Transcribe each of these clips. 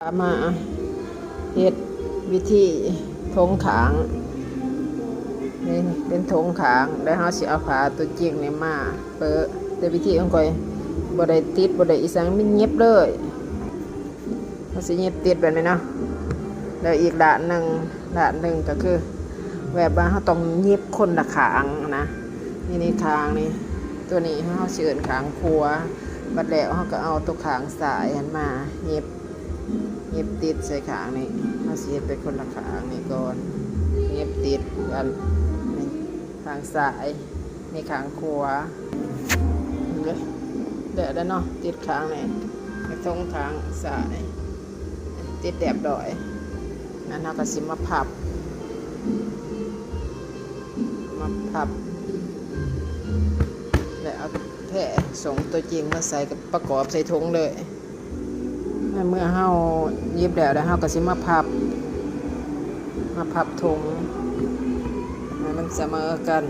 ມາເຮັດວິທີຖົງຂ້າງ ນີ້ເປັນຖົງຂ້າງ ແລ້ວເຮົາຊິເອົາຜ້າຕົວຈິງນີ້ມາເປີະ ແຕ່ວິທີຂອງຂ້ອຍບໍ່ໄດ້ຕິດ ບໍ່ໄດ້ອີ່ຫຍັງ ມັນຫຍິບເລີຍ ເຮົາຊິຫຍິບຕິດແບບນີ້ເນາະ ແລ້ວອີກດ້ານໜຶ່ງ ດ້ານໜຶ່ງກໍຄື ແບບວ່າເຮົາຕ້ອງຫຍິບຄົນລະຂ້າງນະ ນີ້ ນີ້ຂ້າງນີ້ ຕົວນີ້ເຮົາຊິເອີ້ນຂ້າງຂວາ ບັດແລ້ວເຮົາກໍເອົາຕົວຂ້າງຊ້າຍຫັ້ນມາຫຍິບ ຫຍິບຕິດໃສ່ຂ້າງນີ້ ເຮົາຊິເຮັດໄປຄົນລະຂ້າງນີ້ກ່ອນ ຫຍິບຕິດກັນ ນີ້ຂ້າງຊ້າຍ ນີ້ຂ້າງຂວາ ເດ້ ແລ້ວເນາະ ຕິດຂ້າງນີ້ ກະທົງຂ້າງຊ້າຍ ຕິດຮຽບຮ້ອຍ ນັ້ນເຮົາກໍຊິມາພັບ ມາພັບ ແລ້ວເອົາແພ້ສົ່ງຕົວຈິງມາໃສ່ ກໍປະກອບໃສ່ຖົງເລີຍ. ໃນເມື່ອເຮົາຫຍິບແລ້ວ ແລ້ວເຮົາກໍຊິມາພັບ ມາພັບຖົງໃຫ້ມັນສະເໝີກັນ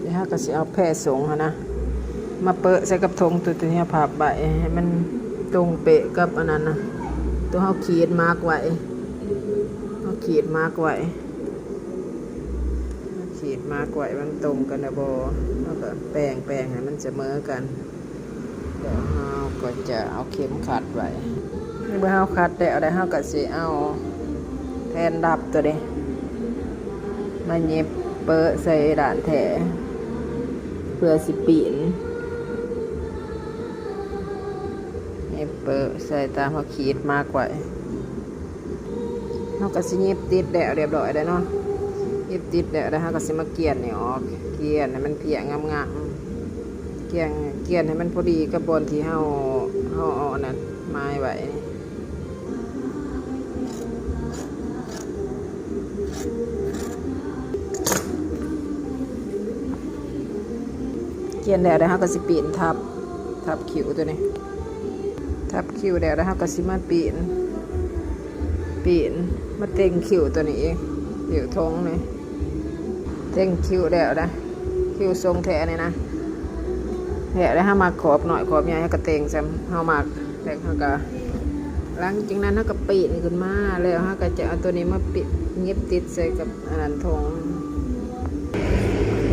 ແລ້ວເຮົາກໍຊິເອົາແພ້ສົ່ງຫັ້ນນະ ມາເປີະໃສ່ກັບຖົງຕົວທີ່ເຮົາພັບໄວ້ ໃຫ້ມັນຕົງເປະກັບອັນນັ້ນນະ ຕົວເຮົາຂີດມາກໄວ້ ເຮົາຂີດມາກໄວ້ ຂີດມາກໄວ້ ມັນຕົງກັນແລ້ວບໍ່ ເຮົາກໍແປງ ແປງໃຫ້ມັນສະເໝີກັນ. ແລ້ວເຮົາກໍຈະເອົາເຂັມຂັດໄວ້ ເມື່ອເຮົາຂັດແລ້ວ ແລ້ວເຮົາກໍຊິເອົາແຜ່ນດັບຕົວນີ້ ມາຫຍິບເປີະໃສ່ດ້ານແທ້ ເພື່ອຊິປີ້ນ ຫຍິບເປີະໃສ່ຕາມເຮົາຂີດມາກໄວ້. ເຮົາກໍຊິຫຍິບຕິດແລ້ວຮຽບຮ້ອຍແລ້ວເນາະ ຫຍິບຕິດແລ້ວ ແລ້ວເຮົາກໍຊິມາກຽນນີ້ອອກ ກຽນໃຫ້ມັນພຽງງາມໆ ກຽນ ກຽນໃຫ້ມັນພໍດີກັບບ່ອນທີ່ເຮົາ ເຮົາເອົາອັນນັ້ນໝາຍໄວ້ ກຽນແລ້ວ ແລ້ວເຮົາກໍຊິປີ້ນທັບ ທັບຄິ້ວຕົວນີ້ ທັບຄິ້ວແລ້ວ ແລ້ວເຮົາກໍຊິມາປີ້ນ ປີ້ນມາເຕັງຄິ້ວຕົວນີ້ອີກ ຄິ້ວຖົງນີ້ ເຕັງຄິ້ວແລ້ວນະ ຄິ້ວຊົງແທ້ນີ້ນະ ແລ້ວ ແລ້ວເຮົາມັກຂອບນ້ອຍຂອບໃຫຍ່ ເຮົາກໍເຕັງສ່ຳເຮົາມັກ ແລ້ວເຮົາກໍ ຫຼັງຈາກນັ້ນເຮົາກໍປີ້ນຂຶ້ນມາ ແລ້ວເຮົາກໍຈະເອົາຕົວນີ້ມາປິດ ຫຍິບຕິດໃສ່ກັບ ອັນນັ້ນຖົງ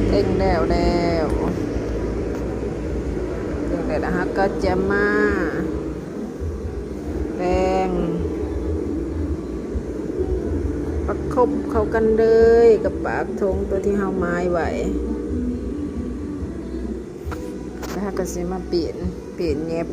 ເຕັງແລ້ວແລ້ວ ເຕັງແລ້ວ ແລ້ວເຮົາກໍຈະມາແປງປະກົບເຂົ້າກັນເລີຍກັບປາກຖົງຕົວທີ່ເຮົາໝາຍໄວ້ ແລ້ວເຮົາກໍຊິມາປີ້ນ ປີ້ນຫຍິບ